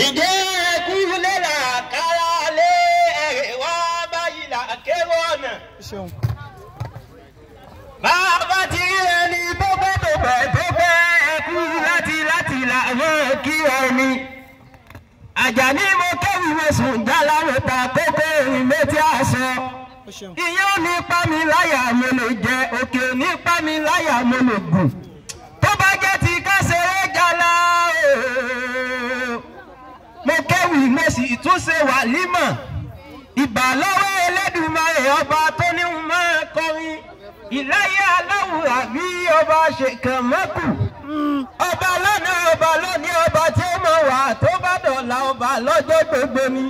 Ìdè kúlẹ̀ là kára lé ẹ̀rẹ̀ wá báyìí là kérò ọ̀nà. Bàbá ti rí ẹni tó fẹ́ tó fẹ́ tó fẹ́ ẹkú láti láti làwọn kí ẹni. Àjàní mo kéwì mo sùn jálárò ta kókó ìrìn létí aṣọ. Ìyẹn ò ní pa mi láyà mo lè jẹ, òkè ò ní pa mi láyà mo lè gùn. Tó bá jẹ́ ti ká ṣeré jálá ooo. Mo kéwì mo sì tún ṣe wàlímọ̀. Ìbà lọ́wọ́ Ẹlẹ́dùmarè ọba tó ní ń máa kọrin. Ìláyé aláwùrà bí ọba ṣèkànmọ́kù. Ọba lánàá ọba lónìí ọba tí ó mọ̀ wá tó bá dọ̀la ọba lọ́jọ́ gbogbo ni.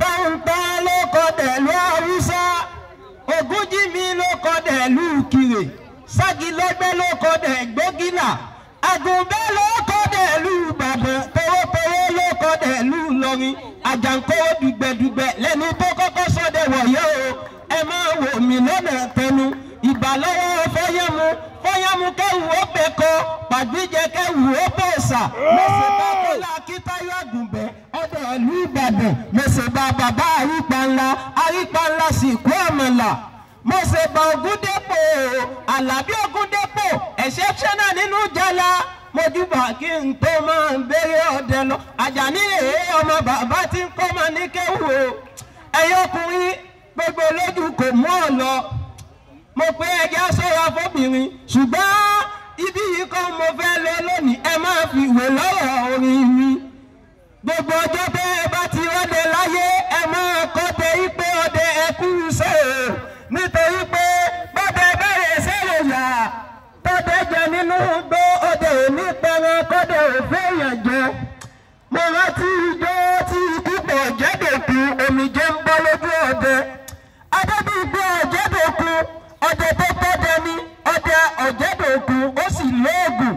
Tọ́ntọ́n ló kọ dẹ̀lú Haúsá, Ògúnjímí ló kọ dẹ̀lú Kìrè, Ságilọ́gbẹ́ ló kọ dẹ̀ Gbógìlà, Àgùnbẹ́ ló kọ dẹ̀lú Ìbàdàn, Towótowó ló kọ dẹ̀lú Ìlọrin, Àjàǹkówó dùgbẹ̀dùgbẹ̀ lẹ́ni tó kọ́kọ́ sọdẹ wọ̀yọ́ o, ẹ máa wò mí lọ́nà tẹnu. Ìbà lọ́wọ́ Fọ́yánmu, Fọ́yánmu kẹ́wù ó bẹ̀ kọ, Pàgbíjẹ kẹ́wù ó bẹ̀ sà, mọ̀sẹ̀ bá Kọ́lá Akíntayọ̀ Àgùnbẹ́, ọdẹ ìlú Ìbàdàn, mọ̀sẹ̀ bá bàbá Àrípanlá, Àrípanlá sì kú àmàlà. Mọ̀sẹ̀ bá Ògúndépò, Àlàbí Ògúndépò, exceptional nínú jala, mojúbà kí n tó máa ń béèrè ọdẹ lọ. Àjàní èé ọmọ bàbá tí ń kọ́ máa ní kéwù o. Ẹ̀yin ọkùnrin gbogbo lójú kò mú ọ lọ. Mo pé ẹjẹ́ sọ́ra fóbìnrin ṣùgbọ́n ibi yìí kọ́ mo fẹ́ lọ lónìí, ẹ máa fi wò lọ́rọ̀ orin mi. Gbogbo ọjọ́ tẹ́ ẹ bá ti rọ́dẹ láyé ẹ máa kọ́ tẹ ipe ọdẹ ẹ kú iṣẹ́ o. Nítorí pé bọ́dẹ bẹ̀rẹ̀ sẹ́rẹ̀ yà tọ́dẹ jẹ nínú igbó ọdẹ òní pẹran kọ́dẹ òfé yàn jẹ. Mo rántí ijó tí ikú pọ̀ jẹ́dẹ̀kú omijé ń bọ́ lójú ọdẹ. Adébíyí ọ̀jẹ̀dẹ̀kú ọdẹ tó tọ́dẹ ní ọdẹ ọ̀jẹ̀dẹ̀kú ó sì lóògùn.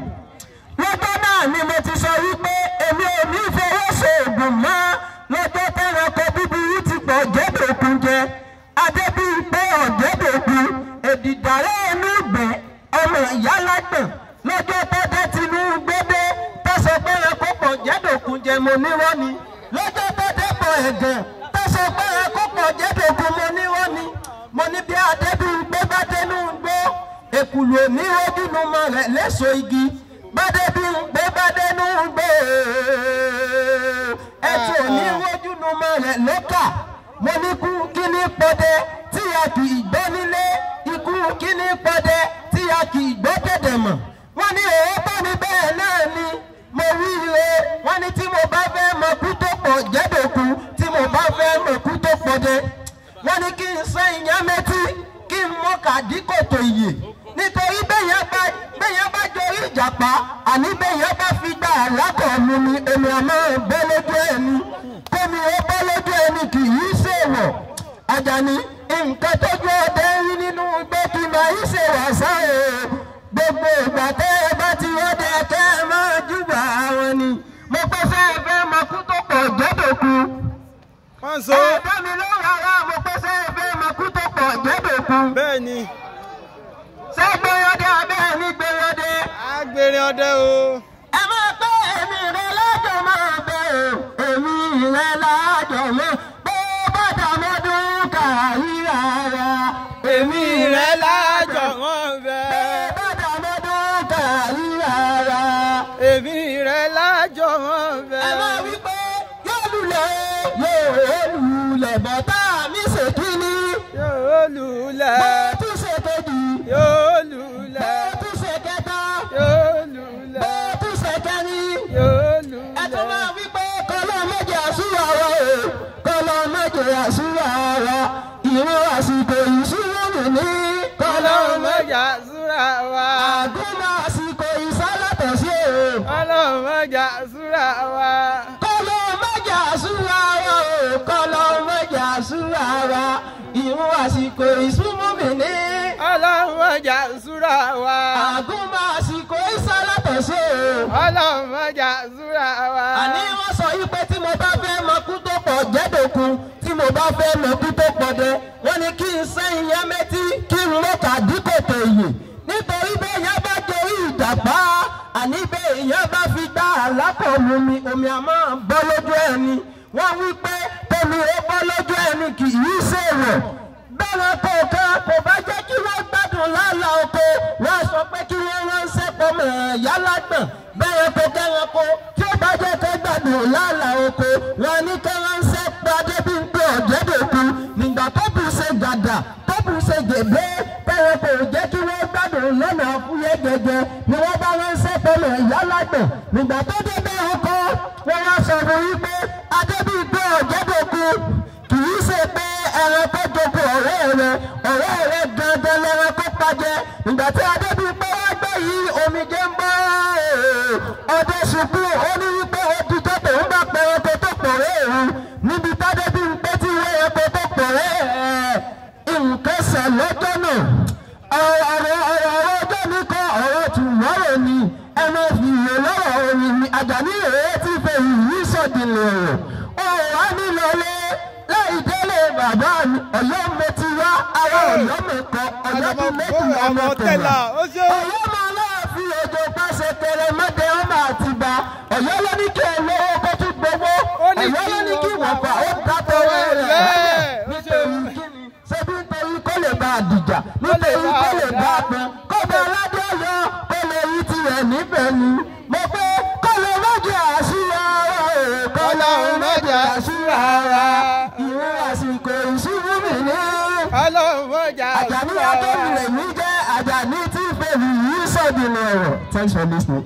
Lọ́jọ́ náà ni mo ti sọ wípé èmi ò ní fowó ṣoògùn mọ́ lọ́jọ́ tẹ́ranko búburú ti pọ̀ ọ̀jẹ̀dẹ̀kú jẹ. Adébíyí ọ̀jẹ̀dẹ̀kú èdìdàrẹ́ inú ìgbẹ́ ọmọ ìyá lágbọ̀n lọ́jọ́ tọ́dẹ tinú gbédé tọ́sọ pé ẹranko pọ̀ ọ̀jẹ̀dẹ̀kú jẹ mo nírọ́ ni. Lọ́jọ́ tọ́dẹ pọ̀ ẹ̀gàn tọ́sọ pé ẹranko pọ̀ ọ̀jẹ̀dẹ̀kú mo nírọ́ ni. Mo ní bí Adébíyí bá dénú gbó èkùlù òní ojúnu mọ rẹ̀ léso igi. Bádébíyí bá dénú gbó ẹtù òní ojúnu mọ rẹ̀ lókà. Mo ní kú kíní pọdẹ tí a kì í gbọ́ nílé, ikú kíní pọdẹ tí a kì í gbọ́ dẹ̀dẹ̀ mọ̀. Wọ́n ní òótọ́ ni bẹ́ẹ̀ náà ni mo wí ire. Wọ́n ní tí mo bá fẹ́ mọ kú tó pọ̀ jẹ́dọ̀kú, tí mo bá fẹ́ mọ kú tó pọdẹ. Wọ́n ní kí n sẹ́ ìyá mẹ́tí kí n mọ kàdíkòtò ìyè. Nítorí bẹ́yẹn bá jorí ìjàpá, àní bẹ́yẹn bá fi gba àlákọ̀ mu ni èmi àmọ́ bẹ́ lójú ẹni. Kómi ó bẹ́ lójú ẹni kì í ṣèwọ̀. Àjàní nǹkan tójú ọdẹ rí nínú igbó kí máa ń ṣe wàsá o. Gbogbo ìgbà tẹ́ ẹ bá ti ọdẹ kẹ́ ẹ máa júbà wọn ni. Mo pẹ́ fẹ́ fẹ́ máa kú tó pọ̀ jẹ́dọ̀kú. Ẹ dá mi lóhùn rárá, mo pẹ́ fẹ́ fẹ́ máa kú tó pọ̀ jẹ́dọ̀kú. Bẹ́ẹ̀ni. Ṣé gbèrè abẹ́ ní gbèrè ọdẹ? Agbèrè ọdẹ o. Ẹ máa pé èmi rẹ lájọ máa bẹ o, èmi rẹ lájọ máa bó bàtà mọ́dún kàríra ra. Èmi rẹ lájọ máa bẹ. Bó bàtà mọ́dún kàríra ra. Èmi rẹ lájọ máa bẹ. Ẹ máa wí pé yóò lulẹ̀ yóò lulẹ̀ bọ́tà mi ṣe kíní. Yóò lulẹ̀. Bó tún ṣe kejì. Yóò lulẹ̀. Bó tún ṣe kẹta. Yóò lulẹ̀. Bó tún ṣe kẹrin. Yóò lulẹ̀. Ẹ tún máa wí pé kọ́lọ́ méje àṣúwà wa o, kọ́lọ́ méje àṣúwà wa, ìwọ àsìkò ìṣúná mi ní. Kọ́lọ́ méje àṣúwà wa. Àgúnmọ̀ àsìkò ìsálàtọ̀ sí o. Kọ́lọ́ méje àṣúwà wa. Kọ́lọ́ méje àṣúwà wa o, kọ́lọ́ méje àṣúwà wa, ìwọ àsìkò ìṣúná mi ní. Kọ́lọ́ méje àṣúwà wa. Àgúnmọ̀ àsìkò ìsálàtọ̀ sí o. Kọ́lọ́ méje àṣúwà wa. Àní wọ́n sọ yí pé tí mo bá fẹ́ mọ kú tó pọ̀ jẹ́dọ̀kun, tí mo bá fẹ́ mọ kú tó pọ̀ dẹ, wọ́n ní kí n sẹ́ ìyá mẹ́tí kí n mọ kàdíkòtò ìyè. Nítorí bẹ́ẹ̀ yẹn bá jorí ìjàpá, Àní bẹ́ẹ̀ èèyàn bá fi gbá àlápọ̀ mu mi, omi a máa bọ́ lójú ẹni. Wọ́n wí pé tómi ó bọ́ lójú ẹni kì í ṣèwọ̀. Bẹ́ẹ̀ kọ̀ọ̀kan kò bá jẹ́ kí wọ́n gbádùn lálá oko, wọ́n sọ pé kí wọ́n ránṣẹ́ pọ̀ mọ́ ẹ̀yà lágbọ̀n. Bẹ́ẹ̀ kò kẹ́ranko tí ó bá jẹ́ kó gbádùn lálá oko, wọ́n ní kí ránṣẹ́ pé Adébímpé Ọ̀jẹ́dòkun. Nígbà tó bù ṣe gàdà, tó bù ṣe gèbé, bẹ́ẹ̀ kò jẹ́ kí wọ́n gbádùn lọ́nà fúyẹ́ gẹ́gẹ́ ni wọ́n bá ránṣẹ́ pọ̀ mọ́ ẹ̀yà lágbọ̀n. Nígbà tó dé bẹ́ẹ̀ oko, wọ́n wá sọ fún wípé Adébímpé Ọ̀jẹ́dòkun kì í ṣe pé ẹranko jogún ọ̀rẹ́ rẹ, ọ̀rẹ́ rẹ gangan lẹranko pajẹ. Ìgbà tí Adébímpé wá gbé yìí, omijé ń bọ́ ọdẹ ṣubú. Ó ní wípé odi tó tòun bá pẹ ẹranko tó pọ̀ rẹ́ òun. Níbi tádébímpé tí wọ́n ẹranko tó pọ̀ rẹ́ ẹ̀ nǹkan ṣẹ̀ lọ́jọ́ náà. Ọ̀rọ̀ ọ̀rọ̀ ọjọ́ mi kọ́ ọ̀rọ̀ tùmọ̀rọ̀ ni ẹ máa fi ìwé lọ́rọ̀ orin mi. Àjàní rèé tí fẹ́ yìí sọ̀dìlẹ̀ ọ̀rọ̀ ọ̀rọ̀ á nílò lé láì délé bàbá mi. Ọ̀yọ́ mo ti wá, ara Ọ̀yọ́ mi kọ Ọ̀yọ́ bí méjì ọmọ tẹ̀lá. Ọ̀yọ́ máa náà fi òjò pàṣẹ kẹrẹ mọ́dẹ ọmọ Àtìbà. Ọ̀yọ́ ló ní kí ẹ lówó kó tún gbowó. Ọ̀yọ́ ló ní kí wọ̀fà ó dátọwọ́ rẹ̀ nítorí kíni? Ṣebí nítorí kó lè bá a dìjà, nítorí kó lè bá a pọn, kó bá aládé Ọ̀yọ́ kó lè rí tirẹ̀ níbẹ̀ ni. Mo pé kó lè má jẹ́ àṣírà ara, kó lè má jẹ́ àṣírà ara. Ìwé àsìkò ìṣubú mi ní. Àjàní Adéwìlẹ̀ mi jẹ́ Àjàní tí fèmí yìí sọ̀dìlẹ̀ ọ̀rọ̀. Thanks for listening.